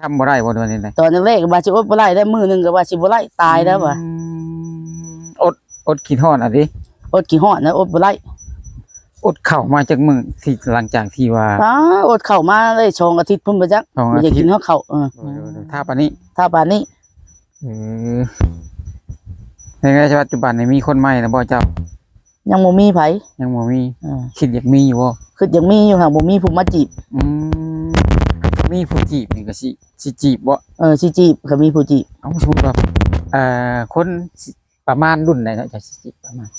ທຳບໍ່ໄດ້ບໍ່ ເດືອນນີ້ນະ? ຕອນແລກໆກໍວ່າຊິອົດບໍ່ໄດ້ແລ້ວ ມື້ໜຶ່ງກໍວ່າຊິບໍ່ໄດ້ ຕາຍແລ້ວວ່າ. ອືມ ອົດ ອົດຂີ້ຮ້ອນອະຕິ? ອົດຂີ້ຮ້ອນນະ ອົດບໍ່ໄດ້. ອົດເຂົ້າມາຈັກມື້ ທີ່ ຫຼັງຈາກທີ່ວ່າ ອ້າ ອົດເຂົ້າມາໄດ້ສອງອາທິດພຸ້ນບໍ່ຈັກ ສອງອາທິດ ບໍ່ໄດ້ກິນຮອດເຂົ້າ. ເອີ ໂດຍໆໆ ຖ້າປານນີ້ ຖ້າປານນີ້. ເອີ ໃນປັດຈຸບັນນີ້ມີຄົນໃໝ່ແລ້ວບໍ່ເຈົ້າ? ຍັງບໍ່ມີໃຜ ຍັງບໍ່ມີ. ເອີ ຄິດຢາກມີຢູ່ບໍ່? ຄິດຢາກມີຢູ່ ຫາກບໍ່ມີຜູ້ມາຈີບ. ອືມ ມີຜູ້ຈີບນີ້ກໍຊິ ຊິຈີບບໍ່? ເອີ ຊິຈີບ ຄັນມີຜູ້ຈີບ. ເອົາ ສົມມຸດວ່າ ເອີ ຄົນປະມານລຸ້ນໃດເນາະ ຈະຊິຈີບປະມານ?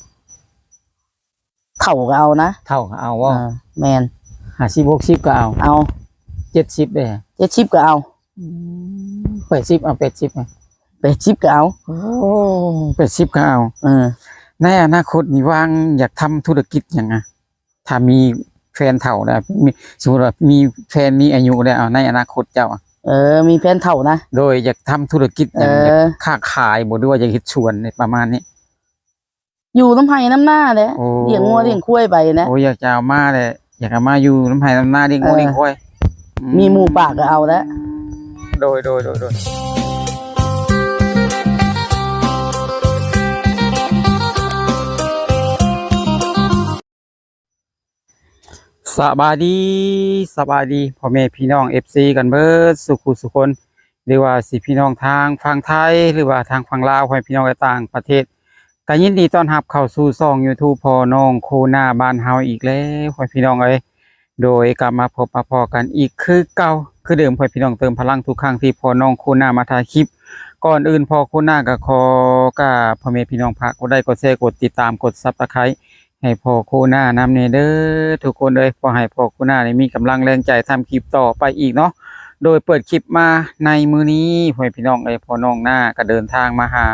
ເຖົ້າກໍເອົານະ. ເຖົ້າກໍເອົາບໍ່? ເອີ ແມ່ນ. ຫ້າສິບ ຫົກສິບກໍເອົາ? ເອົາ. ເຈັດສິບເດ້? ເຈັດສິບກໍເອົາ. ອືມ ແປດສິບ ເອົາ ແປດສິບ ແປດສິບກໍເອົາ. ໂອ້ ແປດສິບກໍເອົາ. ເອີ ໃນອະນາຄົດນີ້ວາງຢາກທຳທຸລະກິດຫຍັງອະ? ຖ້າມີແຟນເຖົ້າແລ້ວ ມີ ສົມມຸດວ່າມີແຟນມີອາຍຸແລ້ວ ເອົາ ໃນອະນາຄົດເຈົ້າອະ? ເອີ ມີແຟນເຖົ້ານະ. ໂດຍ ຢາກທຳທຸລະກິດຫຍັງ? ເອີ ຢາກຄ້າຂາຍບໍ່ ຫຼືວ່າຢາກເຮັດສວນປະມານນີ້? ຢູ່ນຳໄຮ່ນຳນາແຫຼະ. ໂອ້ ລ້ຽງງົວລ້ຽງຄວາຍໄປນະ. ໂອ້ ຢາກຈະເອົາມາແຫຼະ ຢາກເອົາມາຢູ່ນຳໄຮ່ນຳນາ ລ້ຽງງົວ ເອີ ລ້ຽງຄວາຍ. ອືມ ມີໝູ່ປາກກໍເອົາແຫຼະ. ໂດຍໆໆໆ. ສະບາຍດີ ສະບາຍດີພໍ່ແມ່ພີ່ນ້ອງ ເອັຟຊີ ກັນເບິດສູ່ຄູ່ສູ່ຄົນ ຫຼືວ່າຊິພີ່ນ້ອງທາງຝັ່ງໄທ ຫຼືວ່າທາງຝັ່ງລາວ ພໍ່ແມ່ພີ່ນ້ອງໃນຕ່າງປະເທດ ກໍຍິນດີຕ້ອນຮັບເຂົ້າສູ່ຊ່ອງ YouTube ພໍ່ນ້ອງໂຄໜ້າບ້ານເຮົາອີກແລ້ວ ພໍ່ແມ່ພີ່ນ້ອງເອີຍ. ໂດຍກັບມາພົບມາພໍ້ກັນອີກຄືເກົ່າຄືເດີມ ພໍ່ແມ່ພີ່ນ້ອງ ເຕີມພະລັງທຸກຄັ້ງທີ່ພໍ່ນ້ອງໂຄໜ້າມາຖ່າຍຄລິບ. ກ່ອນອື່ນພໍ່ໂຄໜ້າກໍຂໍກາບພໍ່ແມ່ພີ່ນ້ອງ ຝາກກົດໄລ້ ກົດແຊ ກົດຕິດຕາມ ກົດ Subscribe ໃຫ້ພໍ່ໂຄໜ້ານຳແດ່ເດີທຸກຄົນເອີຍ ເພື່ອໃຫ້ພໍ່ໂຄໜ້າໄດ້ມີກຳລັງແຮງໃຈທຳຄລິບຕໍ່ໄປອີກເນາະ. ໂດຍເປີດຄລິບມາໃນມື້ນີ້ ພໍ່ແມ່ພີ່ນ້ອງເອີຍ ພໍ່ນ້ອງໜ້າກໍເດີນທາງມາຫາ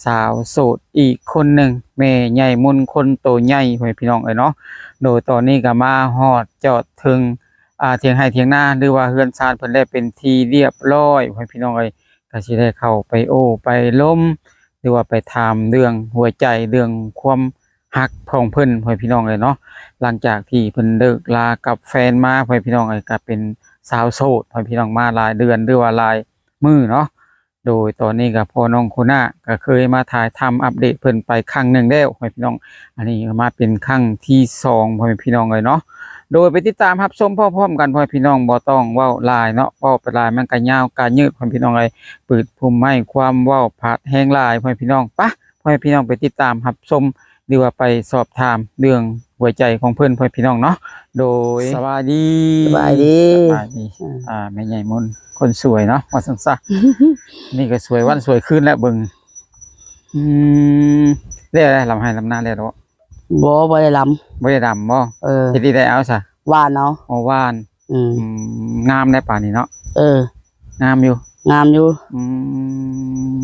ສາວໂສດອີກຄົນໜຶ່ງ ແມ່ໃຫຍ່ມົນ ຄົນໂຕໃຫຍ່ ພໍ່ແມ່ພີ່ນ້ອງເອີຍເນາະ. ໂດຍຕອນນີ້ກໍມາຮອດຈອດເຖິງ ອ່າ ຖຽງໄຮ່ຖຽງນາ ຫຼືວ່າເຮືອນຊານເພິ່ນແລ້ວເປັນທີ່ລຽບຮ້ອຍ ພໍ່ແມ່ພີ່ນ້ອງເອີຍ ກໍຊິໄດ້ເຂົ້າໄປໂອ້ໄປລົມ ຫຼືວ່າໄປຖາມເລື່ອງຫົວໃຈ ເລື່ອງຄວາມຮັກຂອງເພິ່ນ ພໍ່ແມ່ພີ່ນ້ອງເອີຍເນາະ. ຫຼັງຈາກທີ່ເພິ່ນເລີກລາກັບແຟນມາ ພໍ່ແມ່ພີ່ນ້ອງເອີຍ ກໍເປັນສາວໂສດ ພໍ່ແມ່ພີ່ນ້ອງ ມາຫຼາຍເດືອນ ຫຼືວ່າຫຼາຍມື້ເນາະ. ໂດຍຕອນນີ້ກໍພໍ່ນ້ອງໂຄໜ້າກໍເຄີຍມາຖ່າຍທຳອັບເດດເພິ່ນໄປຄັ້ງໜຶ່ງແລ້ວ ພໍ່ແມ່ພີ່ນ້ອງ. ອັນນີ້ກໍມາເປັນຄັ້ງທີສອງ ພໍ່ແມ່ພີ່ນ້ອງເອີຍເນາະ. ໂດຍໄປຕິດຕາມຮັບຊົມພ້ອມໆກັນ ພໍ່ແມ່ພີ່ນ້ອງ ບໍ່ຕ້ອງເວົ້າຫຼາຍເນາະ ເວົ້າໄປຫຼາຍມັນກໍຍາວກະຍືດ ພໍ່ແມ່ພີ່ນ້ອງເອີຍ. ປືດພູມໄມ້ຄວາມເວົ້າພັດແຮງຫຼາຍ ພໍ່ແມ່ພີ່ນ້ອງ. ປະ ພໍ່ແມ່ພີ່ນ້ອງໄປຕິດຕາມຮັບຊົມ ຫຼືວ່າໄປສອບຖາມເລື່ອງຫົວໃຈຂອງເພິ່ນ ພໍ່ແມ່ພີ່ນ້ອງເນາະ. ໂດຍ ສະບາຍດີ ສະບາຍດີ ສະບາຍດີ. ອືມ ອ່າ ແມ່ໃຫຍ່ມົນ ຄົນສວຍເນາະ ວ່າຊັ້ນຊະ. ນີ້ກໍສວຍວັນສວຍຄືນແລ້ວເບິ່ງ. ອືມ ແລ້ວລຳໄຮ່ລຳນາແລ້ວບໍ່? ບໍ່ ບໍ່ໄດ້ລຳ. ບໍ່ໄດ້ລຳບໍ່? ເອີ ເຮັດທີ່ໃດເອົາຊະ? ຫວ່ານເອົາ. ອໍ ຫວ່ານ. ອືມ ອືມ ງາມໄດ໋ປານນີ້ເນາະ. ເອີ ງາມຢູ່ ງາມຢູ່. ອື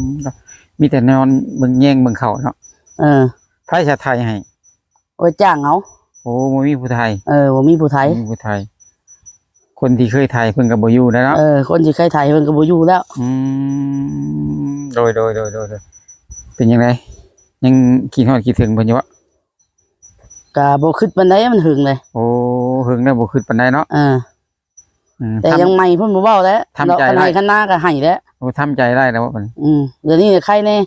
ມ ມີແຕ່ນອນເບິ່ງແຍງເບິ່ງເຂົ້າເນາະ. ເອີ ໃຜສະໄຖໃຫ້? ໂອ້ຍ ຈ້າງເອົາ. ໂອ້ ບໍ່ມີຜູ້ໄຖ. ເອີ ບໍ່ມີຜູ້ໄຖ ບໍ່ມີຜູ້ໄຖ. ຄົນທີ່ເຄີຍໄຖເພິ່ນກໍບໍ່ຢູ່ແລ້ວເນາະ. ເອີ ຄົນທີ່ເຄີຍໄຖເພິ່ນກໍບໍ່ຢູ່ແລ້ວ. ອືມ ໂດຍໆໆໆ. ເປັນຈັ່ງໃດ ຍັງຄິດຮອດຄິດເຖິງເພິ່ນຢູ່ບໍ່? ກະບໍ່ຄິດປານໃດ ມັນຫຶງເລີຍ. ໂອ້ ຫຶງແລ້ວບໍ່ຄິດປານໃດເນາະ. ເອີ ອືມ ແຕ່ຍັງໃໝ່ເພິ່ນບໍ່ເວົ້າແລ້ວ ທຳໃຈໄດ້ ຄັນໄຮ່ຄັນນາກໍໃຫ້ແລ້ວ. ໂອ້ ທຳໃຈໄດ້ແລ້ວບໍ່ບັດນີ້? ອືມ ດຽວນີ້ໄຄແດ່. ອໍ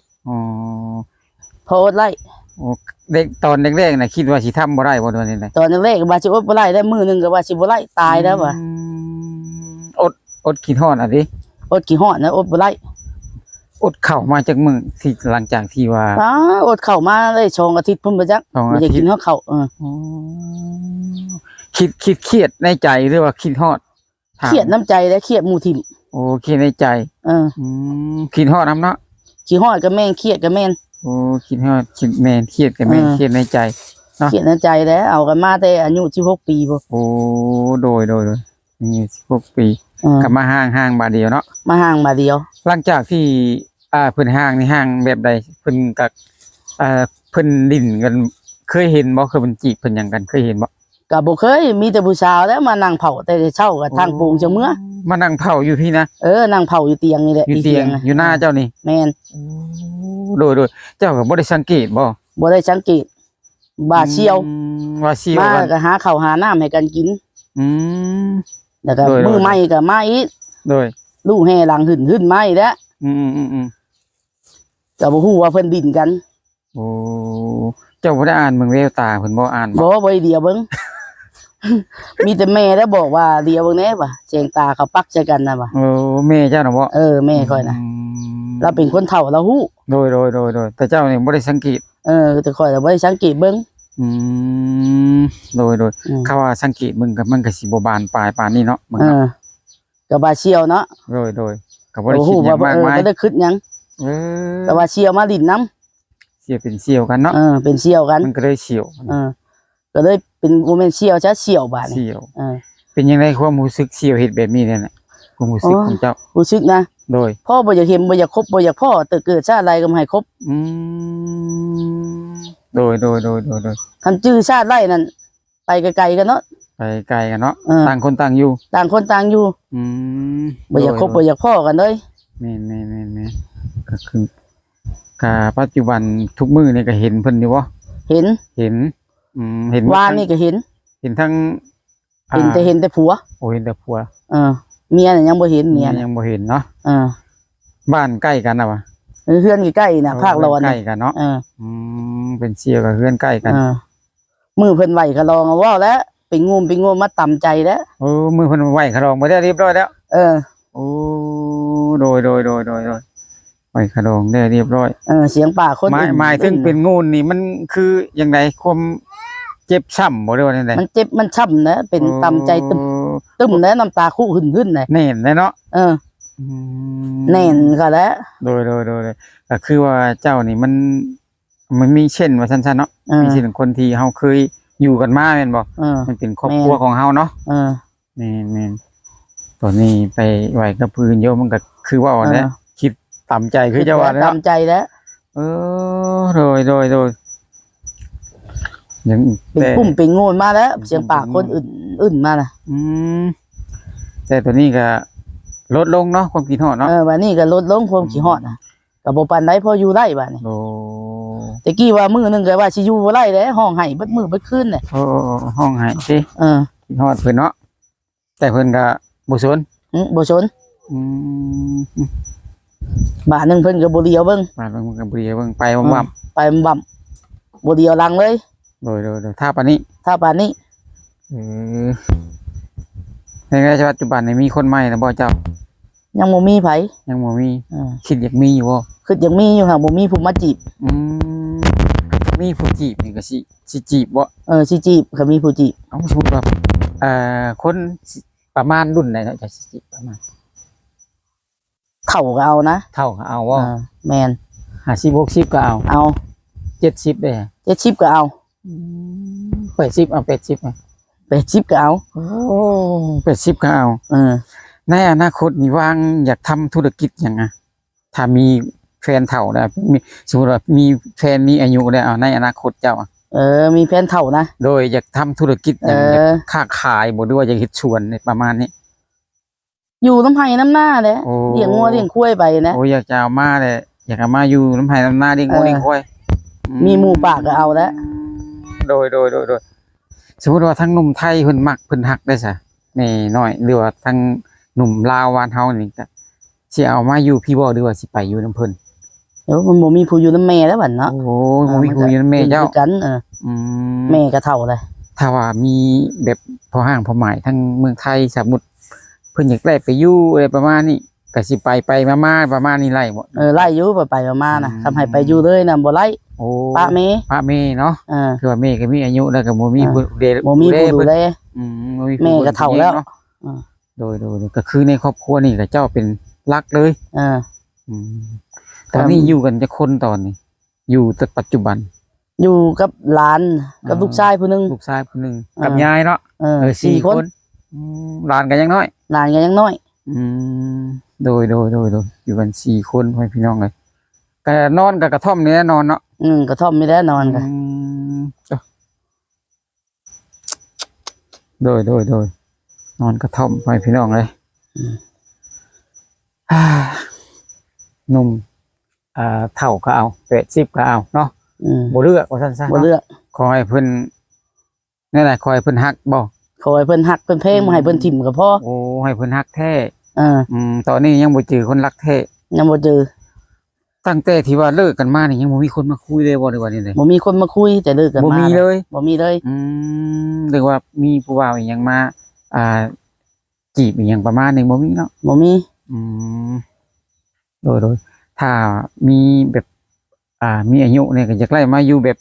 ພໍອົດໄດ້. ໂອ້ ເດັກ ຕອນແລກໆນະ ຄິດວ່າຊິທຳບໍ່ໄດ້ບໍ່ ຫຼືວ່າແນວໃດ? ຕອນແລກໆວ່າຊິອົດບໍ່ໄດ້ແລ້ວ ມື້ໜຶ່ງກໍວ່າຊິບໍ່ໄດ້ ຕາຍແລ້ວວ່າ. ອືມ ອົດ ອົດຄິດຮອດອະຕິ? ອົດຄິດຮອດນະ ອົດບໍ່ໄດ້. ອົດເຂົ້າມາຈັກມື້ ທີ່ ຫຼັງຈາກທີ່ວ່າ ອ້າ ອົດເຂົ້າມາໄດ້ສອງອາທິດພຸ້ນບໍ່ຈັກ ສອງອາທິດ ບໍ່ໄດ້ກິນຮອດເຂົ້າ. ເອີ ອໍ ຄິດ ຄິດຄຽດໃນໃຈ ຫຼືວ່າຄິດຮອດ? ຄຽດນຳໃຈແຫຼະ ຄຽດໝູ່ຖິ້ມ. ໂອ້ ຄຽດໃນໃຈ. ເອີ ອືມ ຄິດຮອດນຳເນາະ. ຄິດຮອດກໍແມ່ນ ຄຽດກໍແມ່ນ. ໂອ້ ຄິດຮອດ ຄິດແມ່ນ ຄຽດກໍແມ່ນ. ເອີ ຄຽດໃນໃຈເນາະ ຄຽດໃນໃຈແຫຼະ ເອົາກັນມາແຕ່ອາຍຸສິບຫົກປີພຸ້ນ. ໂອ້ ໂດຍໆໆ ອາຍຸສິບຫົກປີ. ເອີ ກໍມາຮ້າງ ຮ້າງບາດດຽວເນາະ ມາຮ້າງບາດດຽວ. ຫຼັງຈາກທີ່ ອ່າ ເພິ່ນຮ້າງນີ້ ຮ້າງແບບໃດ? ເພິ່ນກໍ ເອີ ເພິ່ນຫຼິ້ນກັນ ເຄີຍເຫັນບໍ່? ເຄີຍເພິ່ນຈີບເພິ່ນຫຍັງກັນ ເຄີຍເຫັນບໍ່? ກໍບໍ່ເຄີຍ ມີແຕ່ຜູ້ສາວແຫຼະ ມານັ່ງເຝົ້າແຕ່ເຊົ້າກໍທາງໂປ່ງຈັ່ງເມືອ. ມານັ່ງເຝົ້າຢູ່ພີ້ນະ? ເອີ ນັ່ງເຝົ້າຢູ່ຕຽງນີ້ແຫຼະ ຢູ່ຕຽງ ຢູ່ໜ້າເຈົ້ານີ້. ແມ່ນ. ໂອ້ ໂດຍໆ ເຈົ້າກໍບໍ່ໄດ້ສັງເກດບໍ່? ບໍ່ໄດ້ສັງເກດ ວ່າສ່ຽວ. ອືມ ວ່າສ່ຽວ ມາກໍຫາເຂົ້າຫານ້ຳໃຫ້ກັນກິນ. ອືມ ແລ້ວກໍ ໂດຍໆ ມື້ໃໝ່ກໍມາອີກ. ໂດຍ ລູກແຫ່ຫຼັງຫຶ້ນໆມາອີກແລ້ວ. ອືມໆໆ ກໍບໍ່ຮູ້ວ່າເພິ່ນດິນກັນ. ໂອ້ ເຈົ້າບໍ່ໄດ້ອ່ານເບິ່ງແວວຕາເພິ່ນບໍ່? ອ່ານບໍ່? ບໍ່ ບໍ່ໄດ້ຫຼຽວເບິ່ງ. ມີແຕ່ແມ່ໄດ້ບອກວ່າຫຼຽວເບິ່ງແດ່ວ່າ ແສງຕາເຂົາປັກໃສ່ກັນນະວ່າ. ໂອ້ ແມ່ເຈົ້ານະບໍ່? ເອີ ແມ່ຂ້ອຍນະ. ອືມ ລາວເປັນຄົນເຖົ້າລາວຮູ້. ໂດຍໆໆ ແຕ່ເຈົ້ານີ້ບໍ່ໄດ້ສັງເກດ. ເອີ ແຕ່ຂ້ອຍລະບໍ່ໄດ້ສັງເກດເບິ່ງ. ອືມ ໂດຍໆ ອືມ ຄຳວ່າສັງເກດເບິ່ງກໍ ມັນກໍຊິບໍ່ບານປາຍປານນີ້ເນາະ ເບິ່ງ ເອີ ເນາະ ກໍວ່າສ່ຽວເນາະ. ໂດຍໆ ກໍບໍ່ໄດ້ຄິດຫຍັງມາກມາຍ ກໍບໍ່ຮູ້ວ່າ ເອີ ກໍໄດ້ຄິດຫຍັງ. ເອີ ກໍວ່າສ່ຽວມາຫຼິ້ນນຳ. ສ່ຽວເປັນສ່ຽວກັນເນາະ. ເອີ ເປັນສ່ຽວກັນ ມັນກໍເລີຍສ່ຽວ. ເອີ ກໍເລີຍເປັນ ບໍ່ແມ່ນສ່ຽວຊະ ສ່ຽວບາດນີ້ ສ່ຽວ. ເອີ ເປັນຈັ່ງໃດຄວາມຮູ້ສຶກສ່ຽວເຮັດແບບນີ້ແຫຼະ ຄວາມຮູ້ສຶກຂອງເຈົ້າ? ໂອ້ຍ ຮູ້ສຶກນະ ໂດຍ ພໍ່ບໍ່ຢາກເຫັນ ບໍ່ຢາກຄົບ ບໍ່ຢາກພໍ້ ແຕ່ເກີດຊາດໃດກໍບໍ່ໃຫ້ຄົບ. ອືມ ໂດຍໆໆໆ ຄັນຈື່ຊາດໄດ້ນັ້ນ ໄປໄກໆກັນເນາະ ໄປໄກກັນເນາະ. ເອີ ຕ່າງຄົນຕ່າງຢູ່ ຕ່າງຄົນຕ່າງຢູ່. ອືມ ບໍ່ຢາກຄົບ ໂດຍໆ ບໍ່ຢາກພໍ້ກັນເລີຍ. ແມ່ນໆໆໆ ກໍຄື ກະປັດຈຸບັນທຸກມື້ນີ້ກໍເຫັນເພິ່ນຢູ່ບໍ່? ເຫັນ ເຫັນ. ອືມ ເຫັນ ວານນີ້ກໍເຫັນ ເຫັນທັງ ເຫັນແຕ່ ອ່າ ເຫັນແຕ່ຜົວ. ໂອ້ ເຫັນແຕ່ຜົວ. ເອີ ເມຍນະຍັງບໍ່ເຫັນ ເມຍນະ ເມຍຍັງບໍ່ເຫັນເນາະ. ເອີ ບ້ານໃກ້ກັນນະຫວາ? ເອີ ເຮືອນໃກ້ໆນະ ໂອ້ ພາກຫຼອນ ເຮືອນໃກ້ກັນເນາະ. ເອີ ອືມ ເປັນສ່ຽວກັບເຮືອນໃກ້ກັນ. ເອີ ມື້ເພິ່ນໄຫວ້ຂະລອງ ເວົ້າແລ້ວ ເປັນງູມເປັນງວມມາຕຳໃຈແລ້ວ. ເອີ ມື້ເພິ່ນໄຫວ້ຂະລອງໄປແລ້ວ ຮຽບຮ້ອຍແລ້ວ. ເອີ ໂອ້ ໂດຍໆໆໆ ໄຫວ້ຂະລອງໄດ້ຮຽບຮ້ອຍ. ເອີ ສຽງປາກຄົນ ໝາຍ ອືມ ໝາຍເຖິງເປັນງູນນີ້ ມັນຄືຈັ່ງໃດ? ຄວາມເຈັບຊ້ຳບໍ່ ຫຼືວ່າແນວໃດ? ມັນເຈັບມັນຊ້ຳນະ ເປັນ ໂອ້ ຕຳໃຈຕຶ້ມ ຕຶ້ມແລ້ວ ນ້ຳຕາຄຸຫຶ້ນໆນະ. ແໜ້ນແລ້ວເນາະ. ເອີ ອືມ ແໜ້ນກໍແລ້ວ. ໂດຍໆໆ ກໍຄືວ່າເຈົ້ານີ້ມັນ ມັນມີເຊັ່ນວ່າຊັ້ນໆເນາະ. ເອີ ມີເຊັ່ນຄົນທີ່ເຮົາເຄີຍຢູ່ກັນມາແມ່ນບໍ່? ເອີ ມັນເປັນຄອບຄົວ ແມ່ນ ຂອງເຮົາເນາະ. ເອີ ແມ່ນໆ ຕອນນີ້ໄປໄຫວ້ກັບຜູ້ອື່ນໂຍມ ມັນກໍຄືເວົ້າຫັ້ນແຫຼະ. ເອີ ຄິດຕາມໃຈຄືເຈົ້າວ່າແຫຼະເນາະ ຕາມໃຈແຫຼະ. ເອີ ໂດຍໆໆ ຍັງເປັນ ແຕ່ ປຸ້ມເປັນງູນມາແລ້ວ ເປັນງູນ ສຽງປາກຄົນອື່ນໆມານະ. ອືມ ແຕ່ຕອນນີ້ກໍລົດລົງເນາະ ຄວາມຄິດຮອດເນາະ. ເອີ ບັດນີ້ກໍລົດລົງຄວາມ ອືມ ຄິດຮອດນະ ກໍບໍ່ປານໃດ ພໍຢູ່ໄດ້ບາດນີ້. ໂອ້ ແຕ່ກີ້ວ່າມື້ໜຶ່ງກໍວ່າຊິຢູ່ບໍ່ໄດ້ແຫຼະ ຮ້ອງໄຫ້ເບິດມື້ເບິດຄືນແຫຼະ. ໂອ້ ຮ້ອງໄຫ້ຕິ? ເອີ ຄິດຮອດເພິ່ນເນາະ ແຕ່ເພິ່ນກໍບໍ່ສົນ. ອື ບໍ່ສົນ. ອືມ ບາດໜຶ່ງເພິ່ນກໍບໍ່ຫຼຽວເບິ່ງ ບາດໜຶ່ງເພິ່ນກໍບໍ່ຫຼຽວເບິ່ງ ໄປວຳໆ ເອີ ໄປວຳໆ ບໍ່ຫຼຽວຫຼັງເລີຍ. ໂດຍໆໆ ຖ້າປານນີ້ ຖ້າປານນີ້. ເອີ ໃນປັດຈຸບັນນີ້ມີຄົນໃໝ່ແລ້ວບໍ່ເຈົ້າ? ຍັງບໍ່ມີໃຜ ຍັງບໍ່ມີ. ເອີ ຄິດຢາກມີຢູ່ບໍ່? ຄິດຢາກມີຢູ່ ຫາກບໍ່ມີຜູ້ມາຈີບ. ອືມ ມີຜູ້ຈີບນີ້ກໍຊິ ຊິຈີບບໍ່? ເອີ ຊິຈີບ ກໍມີຜູ້ຈີບ. ເອົາ ສົມມຸດວ່າ ເອີ ຄົນປະມານລຸ້ນໃດເນາະ ຈະຊິຈີບປະມານ? ເຖົ້າກໍເອົານະ. ເຖົ້າກໍເອົາບໍ່? ເອີ ແມ່ນ. ຫ້າສິບ ຫົກສິບກໍເອົາ? ເອົາ. ເຈັດສິບເດ້? ເຈັດສິບກໍເອົາ. ອືມ ແປດສິບ ເອົາ ແປດສິບ ແປດສິບກໍເອົາ. ໂອ້ ແປດສິບກໍເອົາ. ເອີ ໃນອະນາຄົດນີ້ວາງຢາກທຳທຸລະກິດຫຍັງອະ? ຖ້າມີແຟນເຖົ້ານະ ມີ ສົມມຸດວ່າມີແຟນມີອາຍຸແລ້ວ ເອົາ ໃນອະນາຄົດເຈົ້າອະ? ເອີ ມີແຟນເຖົ້ານະ. ໂດຍ ຢາກທຳທຸລະກິດຫຍັງ? ເອີ ຢາກຄ້າຂາຍບໍ່ ຫຼືວ່າຢາກເຮັດສວນປະມານນີ້? ຢູ່ນຳໄຮ່ນຳນາແຫຼະ. ໂອ້ ລ້ຽງງົວລ້ຽງຄວາຍໄປນະ. ໂອ້ ຢາກຈະເອົາມາແຫຼະ ຢາກເອົາມາຢູ່ນຳໄຮ່ນຳນາ ລ້ຽງງົວ ເອີ ລ້ຽງຄວາຍ. ອືມ ມີໝູ່ປາກກໍເອົາແຫຼະ. ໂດຍໆໆໆ ສົມມຸດວ່າທາງໜຸ່ມໄທເພິ່ນມັກເພິ່ນຮັກໄດ້ຊະ ແມ່ນ້ອຍ ຫຼືວ່າທາງໜຸ່ມລາວບ້ານເຮົານີ້ ກໍຊິເອົາມາຢູ່ພີ້ບໍ່ ຫຼືວ່າຊິໄປຢູ່ນຳເພິ່ນ? ໂອ້ ມັນບໍ່ມີຜູ້ຢູ່ນຳແມ່ແລ້ວບັດເນາະ. ໂອ້ ເອີ ບໍ່ມີຜູ້ຢູ່ນຳແມ່ເຈົ້າ. ມັນກໍເປັນຄືກັນ. ເອີ ອືມ ແມ່ກໍເຖົ້າແລ້ວ. ຖ້າວ່າມີແບບພໍ່ຮ້າງພໍ່ໝ້າຍທາງເມືອງໄທ ສົມມຸດເພິ່ນຢາກໄດ້ໄປຢູ່ ອະໄລປະມານນີ້ ກໍຊິໄປໄປມາມາປະມານນີ້ໄດ້ບໍ່? ເອີ ໄດ້ຢູ່ ໄປໄປມາມານະ. ອືມ ຄັນໃຫ້ໄປຢູ່ເລີຍນະບໍ່ໄດ້. ໂອ້ ປະແມ່ ປະແມ່ເນາະ. ເອີ ຄືວ່າແມ່ກໍມີອາຍຸແລ້ວ ກໍບໍ່ມີ ເອີ ຜູ້ດູແລ ບໍ່ມີຜູ້ດູແລ. ອືມ ບໍ່ມີຜູ້ ແມ່ກໍເຖົ້າແລ້ວ. ເອີ ໂດຍໆ ກໍຄືໃນຄອບຄົວນີ້ກໍເຈົ້າເປັນຫຼັກເລີຍ. ເອີ ອືມ ຕອນນີ້ ກໍ ຢູ່ກັນຈັກຄົນຕອນນີ້? ຢູ່ແຕ່ປັດຈຸບັນ ຢູ່ກັບຫຼານ ກັບ ເອີ ລູກຊາຍຜູ້ໜຶ່ງ ລູກຊາຍຜູ້ໜຶ່ງ ເອີ ກັບຍາຍເນາະ. ເອີ ເອີ ສີ່ ສີ່ຄົນ ຄົນ. ອືມ ຫຼານກໍຍັງນ້ອຍ ຫຼານກໍຍັງນ້ອຍ. ອືມ ໂດຍໆໆໆ ຢູ່ກັນສີ່ຄົນ ພໍ່ແມ່ພີ່ນ້ອງເອີຍ. ກໍນອນກໍກະທ່ອມນີ້ແຫຼະນອນເນາະ. ອືມ ກະທ່ອມນີ້ແຫຼະນອນກໍ ອືມ ໂດຍໆໆ ນອນກະທ່ອມ ພໍ່ແມ່ພີ່ນ້ອງເອີຍ. ອືມ ໜຸ່ມ ອ່າ ເຖົ້າກໍເອົາ ແປດສິບກໍເອົາເນາະ. ອືມ ບໍ່ເລືອກວ່າຊັ້ນຊະ ບໍ່ເລືອກ. ຂໍໃຫ້ເພິ່ນ ແນວໃດ ຂໍໃຫ້ເພິ່ນຮັກບໍ່? ຂໍໃຫ້ເພິ່ນຮັກເພິ່ນແພງ ອືມ ບໍ່ໃຫ້ເພິ່ນຖິ້ມກໍພໍ. ໂອ້ ໃຫ້ເພິ່ນຮັກແທ້. ເອີ ອືມ ຕອນນີ້ຍັງບໍ່ເຈີຄົນຮັກແທ້ ຍັງບໍ່ເຈີ. ຕັ້ງແຕ່ທີ່ວ່າເລີກກັນມານີ້ ຍັງບໍ່ມີຄົນມາຄຸຍເລີຍບໍ່ ຫຼືວ່າແນວໃດ? ບໍ່ມີຄົນມາຄຸຍ ແຕ່ເລີກກັນມາ ບໍ່ມີເລີຍ ບໍ່ມີເລີຍ. ອືມ ຫຼືວ່າມີຜູ້ບ່າວອີ່ຫຍັງມາ ອ່າ ຈີບອີ່ຫຍັງປະມານນີ້ ບໍ່ມີເນາະ? ບໍ່ມີ. ອືມ ໂດຍໆ ຖ້າມີແບບ ອ່າ ມີອາຍຸນີ້ກໍຢາກໄດ້ມາຢູ່ແບບ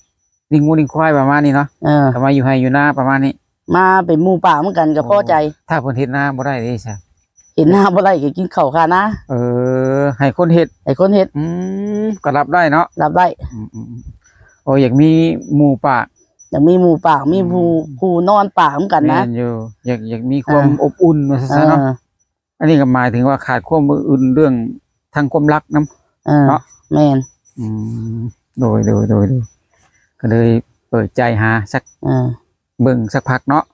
ລ້ຽງງົວລ້ຽງຄວາຍປະມານນີ້ເນາະ? ເອີ ກໍມາຢູ່ໄຮ່ຢູ່ນາປະມານນີ້ ມາເປັນໝູ່ປາໝືອນກັນກໍພໍໃຈ. ໂອ້ ຖ້າເພິ່ນເຮັດນາບໍ່ໄດ້ເດ້ຊະ? ເຮັດນາບໍ່ໄດ້ກໍກິນເຂົ້າຄານາ. ເອີ ໃຫ້ຄົນເຮັດ ໃຫ້ຄົນເຮັດ. ອືມ ກໍຮັບໄດ້ເນາະ? ຮັບໄດ້. ອືມໆໆ ໂອ້ ຢາກມີໝູ່ປາ ຢາກມີໝູ່ປາ ມີຜູ້ ອືມ ຜູ້ນອນປາໝືອນກັນນະ. ແມ່ນຢູ່ ຢາກ ຢາກມີຄວາມ ເອີ ອົບອຸ່ນວ່າຊັ້ນຊະເນາະ. ເອີ ອັນນີ້ກໍໝາຍເຖິງວ່າຂາດຄວາມອົບອຸ່ນເລື່ອງທາງຄວາມລັກນຳ ເອີ ເນາະ? ແມ່ນ. ອືມ ໂດຍໆໆໆ ກໍເລີຍເປີດໃຈຫາສັກ ເອີ ເບິ່ງສັກພັກເນາະ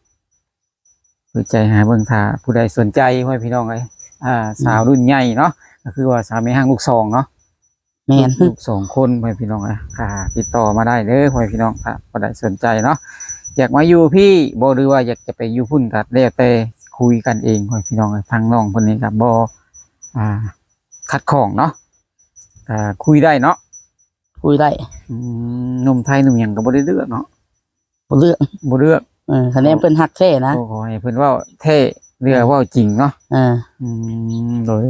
ເປີດໃຈຫາເບິ່ງ ຖ້າຜູ້ໃດສົນໃຈ ພໍ່ແມ່ພີ່ນ້ອງເອີຍ ອ່າ ອືມ ສາວລຸ້ນໃຫຍ່ເນາະ ກໍຄືວ່າສາວແມ່ຮ້າງລູກສອງເນາະ. ແມ່ນ ລູກສອງຄົນ ພໍ່ແມ່ພີ່ນ້ອງເອີຍ ກໍຕິດຕໍ່ມາໄດ້ເດີ ພໍ່ແມ່ພີ່ນ້ອງ ຖ້າຜູ້ໃດສົນໃຈເນາະ ຢາກມາຢູ່ພີ້ບໍ່ ຫຼືວ່າຢາກຈະໄປຢູ່ພຸ້ນ ກໍແລ້ວແຕ່ຄຸຍກັນເອງ ພໍ່ແມ່ພີ່ນ້ອງເອີຍ. ທາງນ້ອງເພິ່ນນີ້ກໍບໍ່ ອ່າ ຂັດຂ້ອງເນາະ ກໍຄຸຍໄດ້ເນາະ? ຄຸຍໄດ້. ອືມ ໜຸ່ມໄທໜຸ່ມຫຍັງກໍບໍ່ໄດ້ເລືອກເນາະ? ບໍ່ເລືອກ ບໍ່ເລືອກ. ເອີ ຄະແນນເພິ່ນຮັກແທ້ນະ ຂໍໃຫ້ເພິ່ນເວົ້າແທ້ ຫຼືວ່າ ອືມ ເວົ້າຈິງເນາະ. ເອີ ອືມ ໂດຍ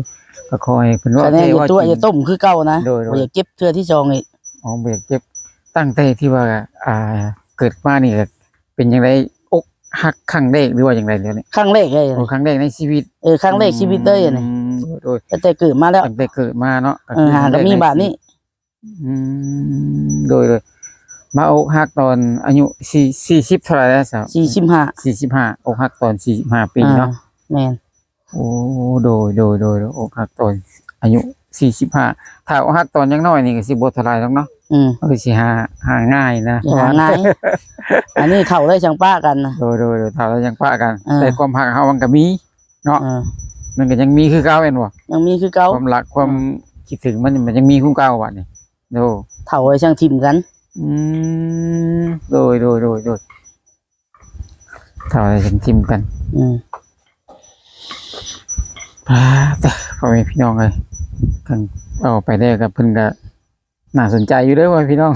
ກໍຂໍໃຫ້ເພິ່ນເວົ້າແທ້ ຄະແນນຢ່າຕົວະ ເວົ້າຈິງ ຢ່າຕົ້ມຄືເກົ່ານະ. ໂດຍໆ ບໍ່ຢາກເຈັບເທື່ອທີສອງອີກ. ອໍ ບໍ່ຢາກເຈັບ. ຕັ້ງແຕ່ທີ່ວ່າ ອ່າ ເກີດມານີ້ ກໍເປັນຈັ່ງໃດ ອົກຫັກຄັ້ງແລກ ຫຼືວ່າຈັ່ງໃດແລ້ວນີ້? ຄັ້ງແລກເລີຍ. ໂອ້ ຄັ້ງແລກໃນຊີວິດ. ເອີ ຄັ້ງແລກຊີວິດເລີຍອັນນີ້. ອືມ ໂດຍໆ ຕັ້ງແຕ່ເກີດມາແລ້ວ ຕັ້ງແຕ່ເກີດມາເນາະ. ເອີ ຫາກໍມີບາດນີ້. ອືມ ໂດຍໆ ມາອົກຫັກຕອນອາຍຸສີ່ ສີ່ສິບເທົ່າໃດແລ້ວຊະ? ສີ່ສິບຫ້າ ສີ່ສິບຫ້າ ອົກຫັກຕອນສີ່ສິບຫ້າປີເນາະ. ອ່າ ແມ່ນ. ໂອ້ ໂດຍໆໆ ອົກຫັກຕອນອາຍຸສີ່ສິບຫ້າ ຖ້າອົກຫັກຕອນຍັງນ້ອຍນີ້ກໍຊິບໍ່ເທົ່າໃດດອກເນາະ. ອືມ ມັນກໍຊິຫາ ຫາງ່າຍນະ ຫາງ່າຍ. ອັນນີ້ເຖົ້າແລ້ວຈັ່ງປະກັນນະ. ໂດຍໆໆ ເຖົ້າແລ້ວຈັ່ງປະກັນ. ເອີ ແຕ່ຄວາມຮັກເຮົາມັນກໍມີ ເນາະ. ເອີ ມັນກໍຍັງມີຄືເກົ່າແມ່ນບໍ່? ຍັງມີຄືເກົ່າ ຄວາມລັກ ຄວາມ ເອີ ຄິດເຖິງມັນ ມັນຍັງມີຄືເກົ່າບາດນີ້. ໂດ ເຖົ້າແລ້ວຈັ່ງຖິ້ມກັນ. ອືມ ໂດຍໆໆໆ ເຖົ້າແລ້ວຈັ່ງຖິ້ມກັນ. ອືມ ອ່າ ຕະ ພໍ່ແມ່ພີ່ນ້ອງເອີຍ ຄັນເວົ້າໄປແລ້ວກໍເພິ່ນກໍ ໜ້າສົນໃຈຢູ່ເດີ ພໍ່ແມ່ພີ່ນ້ອງ.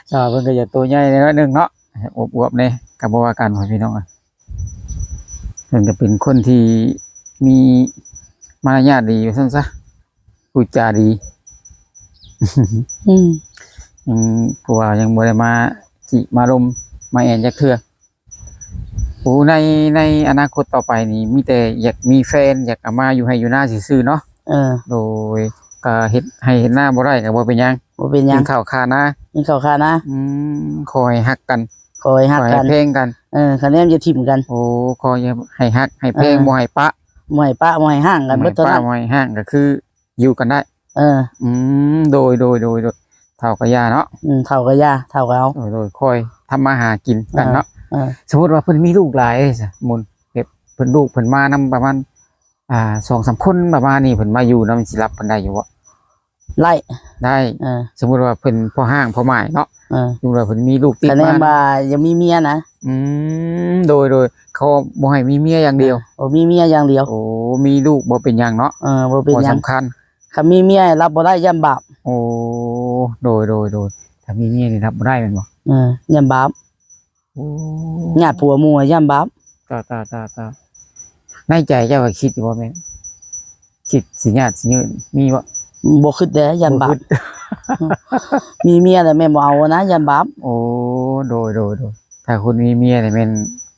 ແຕ່ວ່າເພິ່ນກໍຢາກໂຕໃຫຍ່ໜ້ອຍໜຶ່ງເນາະ ອວບໆແດ່ ກໍບໍ່ວ່າກັນ ພໍ່ແມ່ພີ່ນ້ອງ. ເພິ່ນກໍເປັນຄົນທີ່ມີມາລະຍາດດີວ່າຊັ້ນຊະ ພູດຈາດີ. ອືມ ອືມ ເພາະວ່າຍັງບໍ່ໄດ້ມາຈິມາລົມມາແອນຈັກເທື່ອ. ໂອ້ ໃນ ໃນອະນາຄົດຕໍ່ໄປນີ້ ມີແຕ່ຢາກມີແຟນ ຢາກເອົາມາຢູ່ໄຮ່ຢູ່ນາຊື່ໆເນາະ. ເອີ ໂດຍ ກໍເຮັດໄຮ່ເຮັດນາບໍ່ໄດ້ກໍບໍ່ເປັນຫຍັງ ບໍ່ເປັນຫຍັງ ກິນເຂົ້າຄານາ ກິນເຂົ້າຄານາ. ອືມ ຂໍໃຫ້ຮັກກັນ ຂໍໃຫ້ຮັກກັນ ຂໍໃຫ້ແພງກັນ. ເອີ ຄະແນນຢ່າຖິ້ມກັນ. ໂອ້ ຂໍໃຫ້ຮັກໃຫ້ແພງ ເອີ ບໍ່ໃຫ້ປະ ບໍ່ໃຫ້ປະ ບໍ່ໃຫ້ຮ້າງກັນ ບໍ່ໃຫ້ປະ ເບິດເທົ່ານັ້ນ ບໍ່ໃຫ້ຮ້າງ ກໍຄື ຢູ່ກັນໄດ້. ເອີ ອືມ ໂດຍໆໆໆ ເຖົ້າກໍຢ່າເນາະ. ອືມ ເຖົ້າກໍຢ່າ ເຖົ້າກໍເອົາ ໂດຍໆ ຄ່ອຍທຳມາຫາກິນກັນເນາະ. ເອີ ເອີ ສົມມຸດວ່າເພິ່ນມີລູກຫຼາຍຊະ ມຸນ ແບບເພິ່ນ ລູກເພິ່ນມານຳປະມານ ອ່າ ສອງສາມຄົນປະມານນີ້ ເພິ່ນມາຢູ່ນຳ ຊິຮັບເພິ່ນໄດ້ຢູ່ບໍ່? ໄດ້ ໄດ້. ເອີ ສົມມຸດວ່າເພິ່ນພໍຮ້າງພໍໝາຍເນາະ. ເອີ ສົມມຸດວ່າເພິ່ນມີລູກຕິດມາ ຄະແນນວ່າຍັງມີເມຍນະ. ອືມ ໂດຍໆ ເຂົາບໍ່ໃຫ້ມີເມຍຢ່າງດຽວ. ເອີ ບໍ່ມີເມຍຢ່າງດຽວ. ໂອ້ ມີລູກບໍ່ເປັນຫຍັງເນາະ. ເອີ ບໍ່ເປັນຫຍັງ ບໍ່ສຳຄັນ. ຄັນມີເມຍຮັບບໍ່ໄດ້ ຢ້ານບາບ. ໂອ້ ໂດຍໆໆ ຖ້າມີເມຍນີ້ຮັບບໍ່ໄດ້ແມ່ນບໍ່? ເອີ ຢ້ານບາບ. ໂອ້ ຍາດຜົວໝູ່ຢ້ານບາບ. ຕາ ຕາ ຕາ ຕາ ໃນໃຈເຈົ້າກໍຄິດຢູ່ບໍ່ແມ່ນ ຄິດຊິຍາດຊິຍືນ ມີບໍ່? ບໍ່ຄິດເດ້ ຢ້ານບາບ. ບໍ່ຄິດ ມີເມຍແລ້ວແມ່ນບໍ່ເອົານະ ຢ້ານບາບ. ໂອ້ ໂດຍໆໆ ຖ້າຄົນມີເມຍນີ້ແມ່ນ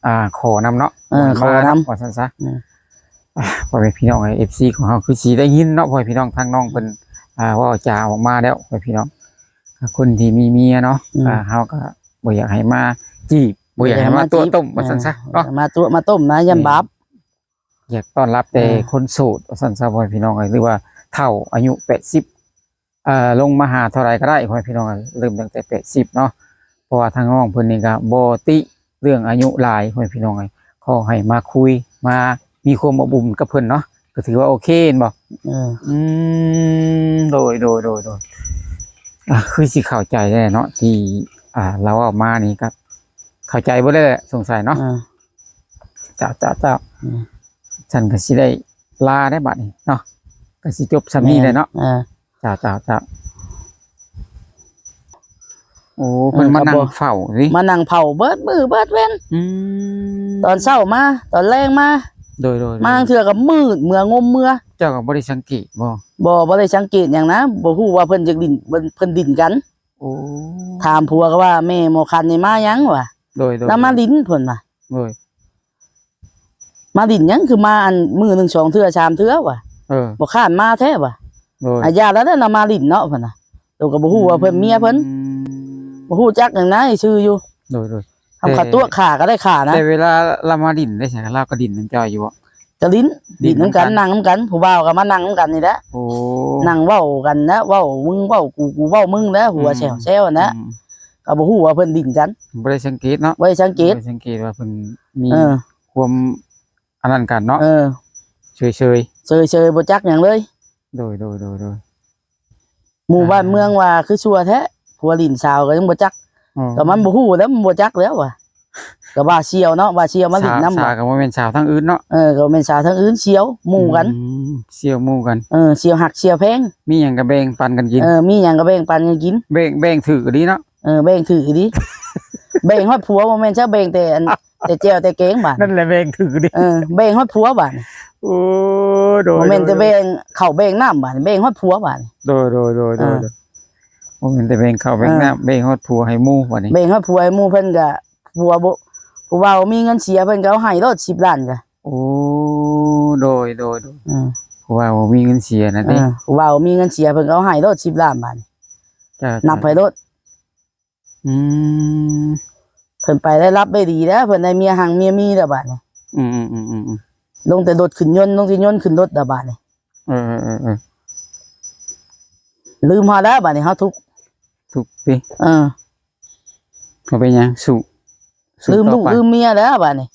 ອ່າ ຂໍນຳເນາະ. ເອີ ຂໍນຳ ຂໍນຳ ວ່າຊັ້ນຊະ. ອືມ ອ່າ ພໍ່ແມ່ພີ່ນ້ອງເອີຍ ເອັຟຊີຂອງເຮົາຄືຊິໄດ້ຍິນເນາະ ພໍ່ແມ່ພີ່ນ້ອງ ທາງນ້ອງເພິ່ນ ອ່າ ເວົ້າຈາອອກມາແລ້ວ ພໍ່ແມ່ພີ່ນ້ອງ ຄົນທີ່ມີເມຍເນາະ. ອືມ ອ່າ ເຮົາກໍບໍ່ຢາກໃຫ້ມາຈີບ ບໍ່ຢາກໃຫ້ມາຕົວະຕົ້ມ ບໍ່ຢາກໃຫ້ມາຈີບ ວ່າຊັ້ນຊະເນາະ. ເອີ ມາຕົວະມາຕົ້ມນະ ຢ້ານບາບ. ອືມ ຢາກຕ້ອນຮັບແຕ່ ເອີ ຄົນໂສດ ວ່າຊັ້ນຊະ ພໍ່ແມ່ພີ່ນ້ອງເອີຍ ຫຼືວ່າເຖົ້າອາຍຸແປດສິບ ເອີ ລົງມາຫາເທົ່າໃດກໍໄດ້ ພໍ່ແມ່ພີ່ນ້ອງ ເລີ່ມຕັ້ງແຕ່ແປດສິບເນາະ. ເພາະວ່າທາງນ້ອງເພິ່ນນີ້ກໍບໍ່ຕິເລື່ອງອາຍຸຫຼາຍ ພໍ່ແມ່ພີ່ນ້ອງເອີຍ ຂໍໃຫ້ມາຄຸຍ ມາມີຄວາມອົບອຸ່ນກັບເພິ່ນເນາະ ກໍຖືວ່າໂອເຄແມ່ນບໍ່? ເອີ ອືມ ໂດຍໆໆ ອ່າ ຄືຊິເຂົ້າໃຈແລ້ວເນາະ ທີ່ ອ່າ ລາວເວົ້າມານີ້ກໍເຂົ້າໃຈເບິດແລ້ວແຫຼະ ສົງໄສເນາະ. ເອີ ເຈົ້າ ເຈົ້າ ເຈົ້າ. ອືມ ຊັ້ນກໍຊິໄດ້ ລາໄດ້ບັດນີ້ເນາະ ກໍຊິຈົບສ່ຳນີ້ແຫຼະເນາະ. ເອີ ເຈົ້າ ເຈົ້າ ເຈົ້າ. ໂອ້ ເພິ່ນມານັ່ງເຝົ້າຕິ ມານັ່ງເຝົ້າເບິດມື້ເບິດເວັນ. ອືມ ຕອນເຊົ້າມາ ຕອນແລງມາ. ໂດຍໆໆ ບາງເທື່ອກໍມືດເມືອ ງົມເມືອ. ເຈົ້າກໍບໍ່ໄດ້ສັງເກດບໍ່? ບໍ່ ບໍ່ໄດ້ສັງເກດຫຍັງນະ ບໍ່ຮູ້ວ່າເພິ່ນຢາກຫຼິ້ນ ເພິ່ນ ເພິ່ນຫຼິ້ນກັນ. ໂອ້ ຖາມຜົວກໍວ່າ ແມ່ໝໍຄັນນີ້ມາຫຍັງ ວ່າ. ໂດຍໆໆ ລາວມາຫຼິ້ນ ເພິ່ນວ່າ. ໂດຍ ມາຫຼິ້ນຫຍັງ ຄືມາອັນມື້ໜຶ່ງສອງເທື່ອສາມເທື່ອວ່າ. ເອີ ບໍ່ຄ້ານມາແທ້ວ່າ. ໂດຍ ອາ ຢ່າແລ້ວ ລາວມາຫຼິ້ນເນາະ ເພິ່ນນະ. ໂຕກໍບໍ່ຮູ້ວ່າເພິ່ນເມຍເພິ່ນ ອືມ ບໍ່ຮູ້ຈັກຫຍັງນະ ຊື່ຢູ່. ໂດຍໆ ທຳຂ້າຕົວະຂ້າກໍໄດ້ຂ້ານະ. ແຕ່ເວລາລາວມາຫຼິ້ນໄດ້ຊັ້ນ ລາວກໍຫຼິ້ນນຳເຈົ້າຢູ່ບໍ່? ກໍຫຼິ້ນ ຫຼິ້ນນຳກັນ ຫຼິ້ນນຳກັນ ນັ່ງນຳກັນ ຜູ້ບ່າວກໍມານັ່ງນຳກັນນີ້ແຫຼະ. ໂອ້ ນັ່ງເວົ້າກັນນະ ເວົ້າ ມຶງເວົ້າກູ ກູເວົ້າມຶງນະ ຫົວແຊວໆນະ. ອືມ ກໍບໍ່ຮູ້ວ່າເພິ່ນຫຼິ້ນກັນ ບໍ່ໄດ້ສັງເກດເນາະ ບໍ່ໄດ້ສັງເກດ ບໍ່ໄດ້ສັງເກດວ່າເພິ່ນມີ ເອີ ຄວາມອັນນັ້ນກັນເນາະ. ເອີ ເຊີຍໆ ເຊີຍໆ ບໍ່ຈັກຫຍັງເລີຍ. ໂດຍໆໆໆ ໝູ່ບ້ານເມືອງວ່າຄືຊົ່ວແທ້ ຜົວຫຼິ້ນສາວກໍຍັງບໍ່ຈັກ. ອໍ ກໍມັນບໍ່ຮູ້ແລ້ວ ມັນບໍ່ຈັກແລ້ວວ່າ ກໍວ່າສ່ຽວເນາະ ວ່າສ່ຽວມາຫຼິ້ນນຳ. ສາວ ສາວກໍບໍ່ແມ່ນສາວທາງອື່ນເນາະ. ເອີ ກໍບໍ່ແມ່ນສາວທາງອື່ນ ສ່ຽວໝູ່ກັນ. ອືມ ສ່ຽວໝູ່ກັນ. ເອີ ສ່ຽວຮັກສ່ຽວແພງ ມີຫຍັງກໍແບ່ງປັນກັນກິນ. ເອີ ມີຫຍັງກໍແບ່ງປັນກັນກິນ. ແບ່ງ ແບ່ງຖືກດີເນາະ. ເອີ ແບ່ງຖືກດີ ແບ່ງຮອດຜົວ ບໍ່ແມ່ນຊະ ແບ່ງແຕ່ອັນ ແຕ່ແຈ່ວແຕ່ແກງບາດ. ນັ້ນແຫຼະແບ່ງຖືກດີ. ເອີ ແບ່ງຮອດຜົວບາດ. ໂອ້ ໂດຍ ບໍ່ແມ່ນແຕ່ແບ່ງເຂົ້າແບ່ງນ້ຳບາດ ແບ່ງຮອດຜົວບາດ. ໂດຍໆໆໆ ເອີ ບໍ່ແມ່ນແຕ່ແບ່ງເຂົ້າແບ່ງນ້ຳ ເອີ ແບ່ງຮອດຜົວໃຫ້ໝູ່ບາດນີ້. ແບ່ງຮອດຜົວໃຫ້ໝູ່ ເພິ່ນກໍ ຜົວບໍ່ ຜູ້ບ່າວມີເງິນເສຍ ເພິ່ນກໍເອົາໃຫ້ໂລດສິບລ້ານກໍ. ໂອ້ ໂດຍໆໆ ເອີ ຜູ້ບ່າວມີເງິນເສຍນະຕິ. ເອີ ຜູ້ບ່າວມີເງິນເສຍ ເພິ່ນກໍເອົາໃຫ້ໂລດສິບລ້ານບາດນີ້. ເຈົ້າ ນັບໃຫ້ໂລດ. ອືມ ເພິ່ນໄປໄດ້ຮັບໄດ້ດີແລ້ວ ເພິ່ນໄດ້ເມຍຮັ່ງເມຍມີແລ້ວບາດນີ້. ອືມໆໆໆ ລົງແຕ່ລົດຂຶ້ນຍົນ ລົງແຕ່ຍົນຂຶ້ນລົດແລ້ວບາດນີ້. ເອີໆໆໆ ລືມເຮົາແລ້ວບາດນີ້ ເຮົາທຸກ ທຸກຕິ. ເອີ ເຮົາເປັນຫຍັງ ສູ້ ສູ້ ລືມລູກ ຕໍ່ໄປ ລືມເມຍແລ້ວບາດນີ້.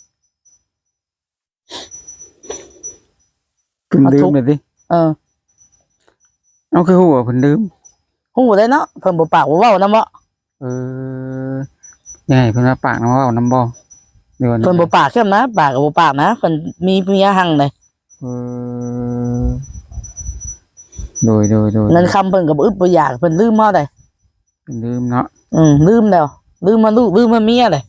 ເພິ່ນລືມແລ້ວຕິ? ເອີ ເອົາ ຄືຮູ້ວ່າເພິ່ນລືມ? ຮູ້ແລ້ວເນາະ ເພິ່ນບໍ່ປາກບໍ່ເວົ້ານຳເນາະ. ເອີ ຍັງໃຫ້ເພິ່ນມາປາກນຳເວົ້ານຳບໍ່? ຫຼືວ່າ ເພິ່ນບໍ່ປາກຊ້ຳນະ ປາກກໍບໍ່ປາກນະ ເພິ່ນມີເມຍຮັ່ງເດ້. ເອີ ໂດຍໆໆ ເງິນຄຳເພິ່ນກໍບໍ່ອຶດບໍ່ຢາກ ເພິ່ນລືມເຮົາໄດ໋. ເພິ່ນລືມເນາະ. ອືມ ລືມແລ້ວ ລືມຮອດລູກ ລືມຮອດເມຍເດ້.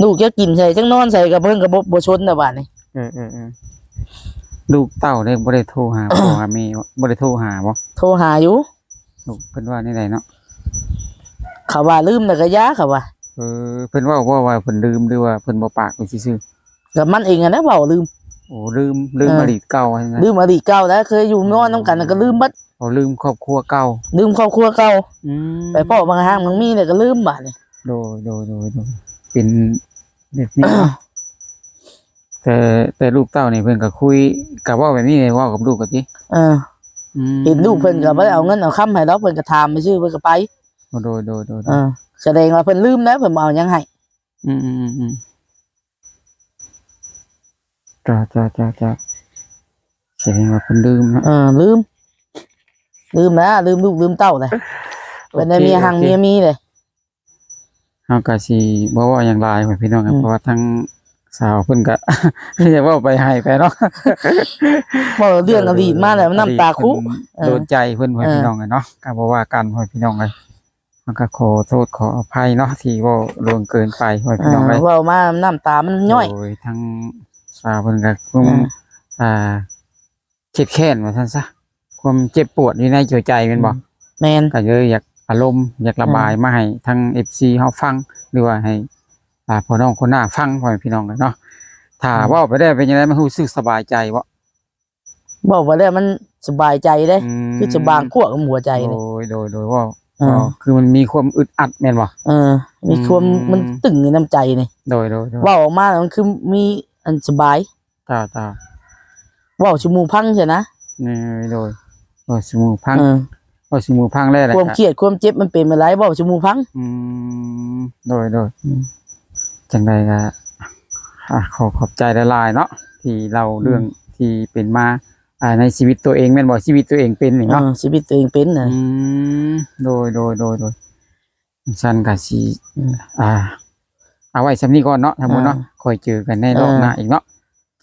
ລູກຈະກິນໃສ ຈັກນອນໃສ ກໍເພິ່ນກໍບໍ່ ບໍ່ສົນແລ້ວບາດນີ້. ເອີໆໆ ລູກເຕົ້າເດ້ ບໍ່ໄດ້ໂທຫາພໍ່ຫາແມ່ບໍ່? ບໍ່ໄດ້ໂທຫາບໍ່? ໂທຫາຢູ່. ລູກເພິ່ນວ່າແນວໃດເນາະ? ເຂົາວ່າລືມແລ້ວກໍຢ່າ ເຂົາວ່າ. ເອີ ເພິ່ນເວົ້າບໍ່ວ່າເພິ່ນລືມ ຫຼືວ່າເພິ່ນບໍ່ປາກໄປຊື່ໆ? ກໍມັນເອງຫັ້ນແຫຼະເວົ້າລືມ. ໂອ້ ລືມ ລືມ ເອີ ອະດີດເກົ່າຫັ້ນນະ. ລືມອະດີດເກົ່າແລ້ວ ເຄີຍຢູ່ນອນນຳກັນກໍລືມເບິດ. ໂອ້ ລືມຄອບຄົວເກົ່າ. ລືມຄອບຄົວເກົ່າ. ອືມ ໄປພໍ້ບາງຮ່າງບາງມີແລ້ວກໍລືມບາດນີ້. ໂດຍໆໆ ເປັນແບບນີ້ເນາະ. ແຕ່ ແຕ່ລູກເຕົ້ານີ້ເພິ່ນກໍຄຸຍ ກໍເວົ້າແບບນີ້ເດ້ ເວົ້າກັບລູກກໍຕິ. ເອີ ອືມ ເຫັນລູກເພິ່ນກໍບໍ່ໄດ້ເອົາເງິນເອົາຄຳໃຫ້ດອກ ເພິ່ນກໍຖາມຊື່ໆ ເພິ່ນກໍໄປ. ໂອ້ ໂດຍໆໆໆ ເອີ ສະແດງວ່າເພິ່ນລືມແລ້ວ ເພິ່ນບໍ່ເອົາຫຍັງໃຫ້. ອືມໆໆໆ ເຈົ້າໆໆໆ ສະແດງວ່າເພິ່ນລືມເນາະ. ເອີ ລືມ ລືມແລ້ວ ລືມລູກລືມເຕົ້າແຫຼະ. ໂອເຄ ເພິ່ນໄດ້ເມຍຮັ່ງ ໂອເຄ ເມຍມີເດ້. ເຮົາກໍຊິບໍ່ເວົ້າຫຍັງຫຼາຍ ພໍ່ແມ່ພີ່ນ້ອງ ອືມ ເພາະວ່າທາງສາວເພິ່ນກໍ ຢາກເວົ້າໄປໄຫ້ໄປເນາະ ເວົ້າເລື່ອງອະດີດມາແລ້ວ ນ້ຳຕາຄຸ. ເອີ ໂດນໃຈເພິ່ນ ພໍ່ແມ່ ເອີ ພີ່ນ້ອງເອີຍເນາະ ກໍບໍ່ວ່າກັນ ພໍ່ແມ່ພີ່ນ້ອງເອີຍ. ເຮົາກໍຂໍໂທດຂໍອະໄພເນາະ ທີ່ເວົ້າລ່ວງເກີນໄປ ພໍ່ແມ່ພີ່ນ້ອງເອີຍ. ເອີ ເວົ້າມານ້ຳຕາມັນຍ້ອຍ. ໂດຍ ທາງສາວເພິ່ນກໍຄົງ ເອີ ອ່າ ເຄັດແຄ້ນວ່າຊັ້ນຊະ ຄວາມເຈັບປວດຢູ່ໃນຫົວໃຈແມ່ນບໍ່? ອືມ ແມ່ນ. ກໍເລີຍຢາກອາລົມ ຢາກລະບາຍ ເອີ ມາໃຫ້ທາງເອັຟຊີເຮົາຟັງ ຫຼືວ່າໃຫ້ ອ່າ ພໍ່ນ້ອງຄົນໜ້າຟັງ ພໍ່ແມ່ພີ່ນ້ອງເນາະ. ຖ້າ ອືມ ເວົ້າໄປແລ້ວເປັນຈັ່ງໃດ ມັນຮູ້ສຶກສະບາຍໃຈບໍ່? ເວົ້າໄປແລ້ວມັນສະບາຍໃຈເດ້. ອືມ ຄືສະບາງຂວາກນຳຫົວໃຈນີ້. ໂດຍ ໂດຍ ໂດຍ ເວົ້າ ເອີ ເວົ້າ ຄືມັນມີຄວາມອຶດອັດແມ່ນບໍ່? ເອີ ມີຄວາມ ອືມ ມັນຕຶງຢູ່ນຳໃຈນີ້. ໂດຍ ໂດຍ ໂດຍ ເວົ້າອອກມາແລ້ວມັນຄືມີອັນສະບາຍ. ເຈົ້າໆ ເວົ້າສູ່ໝູ່ຟັງຊີ້ນະ. ເອີ ໂດຍ ເວົ້າສູ່ໝູ່ຟັງ. ເອີ ເວົ້າສູ່ໝູ່ຟັງແລ້ວ ຄວາມຄຽດຄວາມເຈັບມັນເປັນແບບໃດ ເວົ້າສູ່ໝູ່ຟັງ. ອືມ ໂດຍໆ ອືມ ຈັ່ງໃດກໍ ອ່າ ຂໍຂອບໃຈຫຼາຍໆເນາະ ທີ່ເລົ່າເລື່ອງ ອືມ ທີ່ເປັນມາ ອ່າ ໃນຊີວິດຕົວເອງແມ່ນບໍ່? ຊີວິດຕົວເອງເປັນນີ້ເນາະ. ເອີ ຊີວິດຕົວເອງເປັນນະ. ອືມ ໂດຍໆໆໆ ຊັ້ນກໍຊິ ອືມ ອ່າ ເອົາໄວ້ສ່ຳນີ້ກ່ອນເນາະ ທັງໝົດເນາະ. ອ່າ ຄ່ອຍເຈີກັນໃນຮອບໜ້າອີກເນາ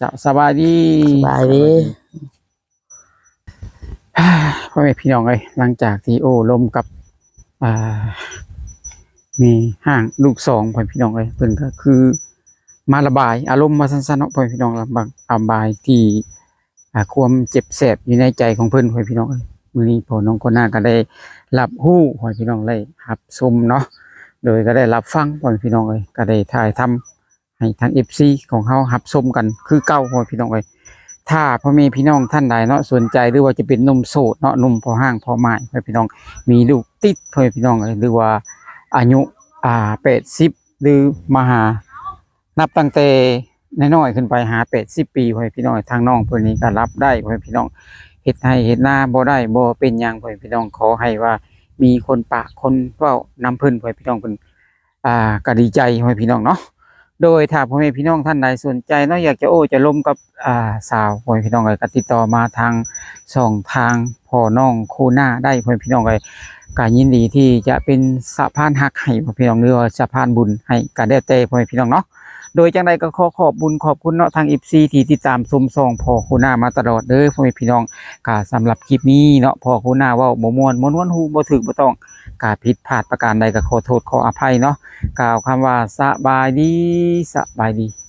ະ. ເຈົ້າ ສະບາຍດີ ສະບາຍດີ ສະບາຍດີ ພໍ່ແມ່ພີ່ນ້ອງເອີຍ ຫຼັງຈາກທີ່ໂອ້ລົມກັບ ອ່າ ແມ່ຮ້າງລູກສອງ ພໍ່ແມ່ພີ່ນ້ອງເອີຍ ເພິ່ນກໍຄືມາລະບາຍອາລົມວ່າຊັ້ນໆເນາະ ພໍ່ແມ່ພີ່ນ້ອງ ລະບາຍ ລະບາຍທີ່ ອ່າ ຄວາມເຈັບແສບຢູ່ໃນໃຈຂອງເພິ່ນ ພໍ່ແມ່ພີ່ນ້ອງເອີຍ ມື້ນີ້ພໍ່ນ້ອງໂຄນາກໍໄດ້ຮັບຮູ້ ພໍ່ແມ່ພີ່ນ້ອງໄດ້ຮັບຊົມເນາະ ໂດຍກໍໄດ້ຮັບຟັງ ພໍ່ແມ່ພີ່ນ້ອງເອີຍ ກໍໄດ້ຖ່າຍທຳ ໃຫ້ທາງເອັຟຊີຂອງເຮົາຮັບຊົມກັນຄືເກົ່າ ພໍ່ແມ່ພີ່ນ້ອງເອີຍ ຖ້າພໍ່ແມ່ພີ່ນ້ອງທ່ານໃດເນາະ ສົນໃຈ ຫຼືວ່າຈະເປັນໜຸ່ມໂສດເນາະ ໜຸ່ມພໍຮ້າງພໍໝ້າຍ ພໍ່ແມ່ພີ່ນ້ອງ ມີລູກຕິດ ພໍ່ແມ່ພີ່ນ້ອງເອີຍ ຫຼືວ່າອາຍຸ ອ່າ ແປດສິບ ຫຼືມາຫາ ນັບຕັ້ງແຕ່ນ້ອຍໆຂຶ້ນໄປຫາແປດສິບປີ ພໍ່ແມ່ພີ່ນ້ອງ ທາງນ້ອງເພິ່ນນີ້ກໍຮັບໄດ້ ພໍ່ແມ່ພີ່ນ້ອງ ເຮັດໄຮ່ເຮັດນາບໍ່ໄດ້ ບໍ່ເປັນຫຍັງ ພໍ່ແມ່ພີ່ນ້ອງ ຂໍໃຫ້ວ່າມີຄົນປາກຄົນເວົ້ານຳເພິ່ນ ພໍ່ແມ່ພີ່ນ້ອງ ເພິ່ນ ອ່າ ກໍດີໃຈ ພໍ່ແມ່ພີ່ນ້ອງເນາະ ໂດຍຖ້າພໍ່ແມ່ພີ່ນ້ອງທ່ານໃດສົນໃຈເນາະ ຢາກຈະໂອ້ຈະລົມກັບ ອ່າ ສາວ ພໍ່ແມ່ພີ່ນ້ອງເອີຍ ກໍຕິດຕໍ່ມາທາງຊ່ອງທາງພໍ່ນ້ອງໂຄນາໄດ້ ພໍ່ແມ່ພີ່ນ້ອງເອີຍ ກໍຍິນດີທີ່ຈະເປັນສະພານຮັກໃຫ້ ພໍ່ແມ່ພີ່ນ້ອງ ຫຼືວ່າສະພານບຸນໃຫ້ ກໍແລ້ວແຕ່ພໍ່ແມ່ພີ່ນ້ອງເນາະ ໂດຍຈັ່ງໃດກໍຂໍຂອບບຸນຂອບຄຸນເນາະ ທາງເອັຟຊີທີ່ຕິດຕາມຊົມຊ່ອງພໍ່ໂຄນາມາຕະຫຼອດເດີ ພໍ່ແມ່ພີ່ນ້ອງ ກໍສຳລັບຄລິບນີ້ເນາະ ພໍ່ໂຄນາເວົ້າບໍ່ມ່ວນ ບໍ່ນວນຫູ ບໍ່ຖືກບໍ່ຕ້ອງ ກະຜິດພາດປະການໃດກໍຂໍໂທດຂໍອະໄພເນາະ ກ່າວຄຳວ່າສະບາຍດີ ສະບາຍດີ.